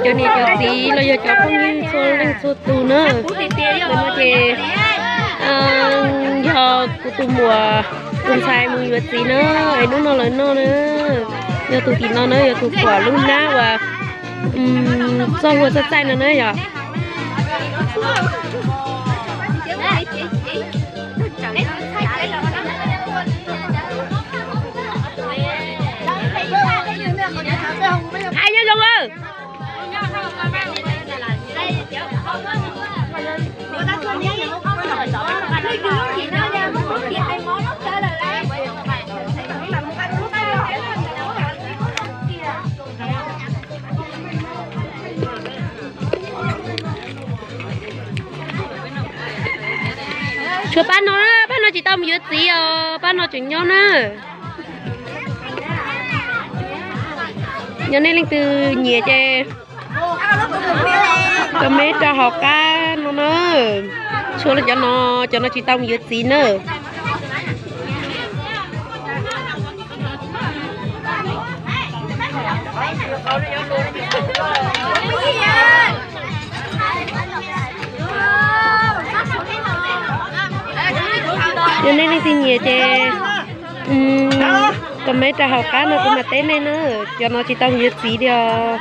Cov niam cov txiv los yog cov phooj ywg txhua leej txhua tus na. Ntawm no ces yog kuv tus muam tus ntxhais mus yuav txiv na, es hnub no lawv noj na. Yog tus tim no na yog tus phuam lub hnab uas txoj hlua txaij txaij no na yog. Nyob zoo. Tshuav pab no, pab no tsis tau mus yuav txiv os, pab no tseem nyob na. Yog nej leej twg nyiam ces comment rau hauv qab no na. Tshuav cov no, cov no tsis tau mus yuav txiv na. Yog nej leej twg nyiam ces comment rau hauv qab no kuv mam teb nej na. Cov no tsis tau mus yuav txiv li os.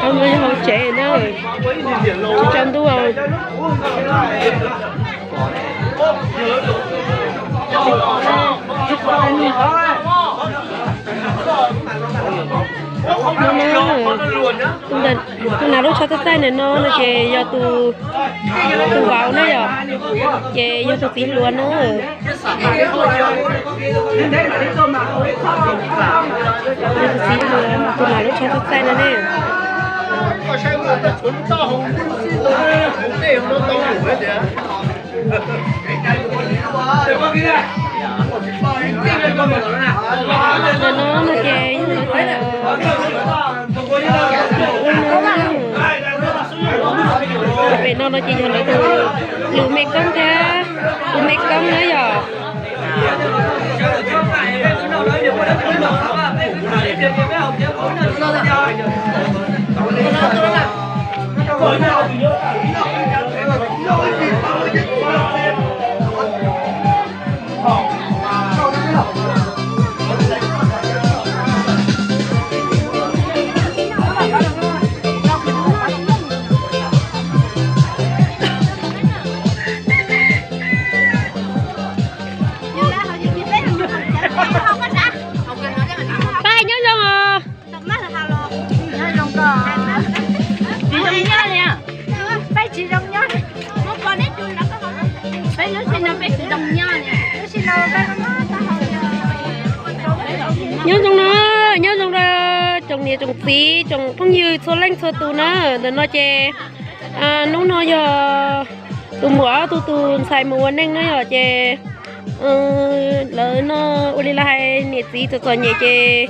Hauv no yog hauv tsev na, tsis tsaus ntuj. Tus nas lub tsho txaij txaij ntawm no no ces yog tus, tus vauv na yom, ces yog tus txiv hluas na. Yog tus txiv hluas, tus nas lub tsho txaij txaij no ne. Ntawm no no ces yog lawv tias ua na. Pem no no ces yog lawv tus lus me koob thiab tus me koob na yom. Pab nyob zoo os. Nyob zoo na, nyob zoo rau tsoom niam tsoom txiv tsoom phooj ywg txhua leej txhua tus na. Ntawm no ces hnub no yog tus muam ob tug tus ntxhais mus ua neej na yom, ces lawv no ua li lawv hais niam txiv txom txom nyem ces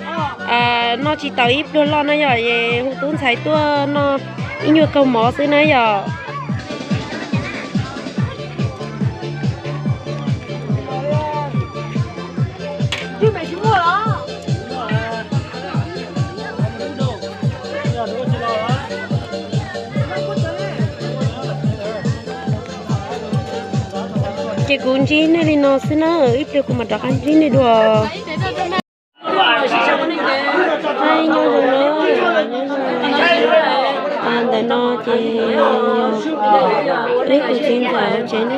noj tsis taus ib pluag loj na yom, es hu tub ntxhais tuaj noj ib nyuag kaug mov xwb na yom. Ces kuv ntsib nej li no xwb na, ib pliag kuv mam rov qab ntsib nej dua. Nyob zoo na, ntawm no ces wb tus txiv ntxawm tsev na,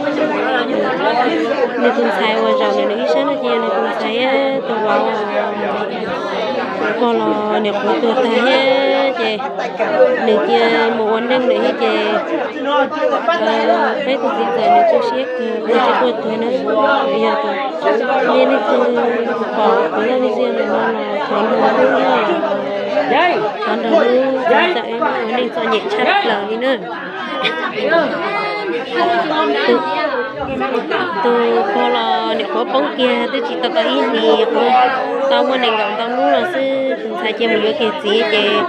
nws tus ntxhais uas zaum ntawm nws ib sab no ces nws tus ntxhais tus vauv pog los niam qhuav tuag tag thiab ces nws cia mus ua neej lawm thiab ces peb tus txiv ntxawm nws tu siab kawg, nws tsis tuaj tuag na. Yog tias nej leej twg pom kuv lub video no los thov nrog wb, thov nrog wb txiv ntxawm ua neej txom nyem tshaj plaws li na. Tus Tus pog los nyuam qhuav poob kiag twb tsis tau tau ib hlis, tau muaj nees nkaum ntau hnub los xwb tus ntxhais cia mus yuav kiag txiv ces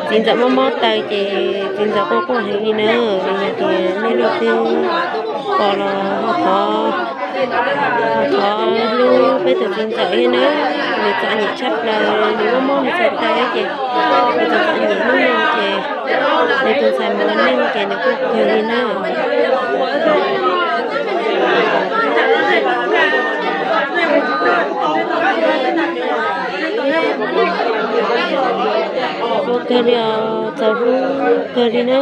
txiv ntxawm mob mob taw ces txiv ntxawm quaj quaj heev li na. Yog tias nej leej twg pom los thov, thov hlub peb tus txiv ntxawm thiab na. Nws txom nyem tshaj plaws, nws mob mob nws txhais taw ces nws txom txom nyem hnub no ces nws tus ntxhais mus ua neej ces nws quaj kawg li na. Quaj kawg li os, txaus hlub kawg li na.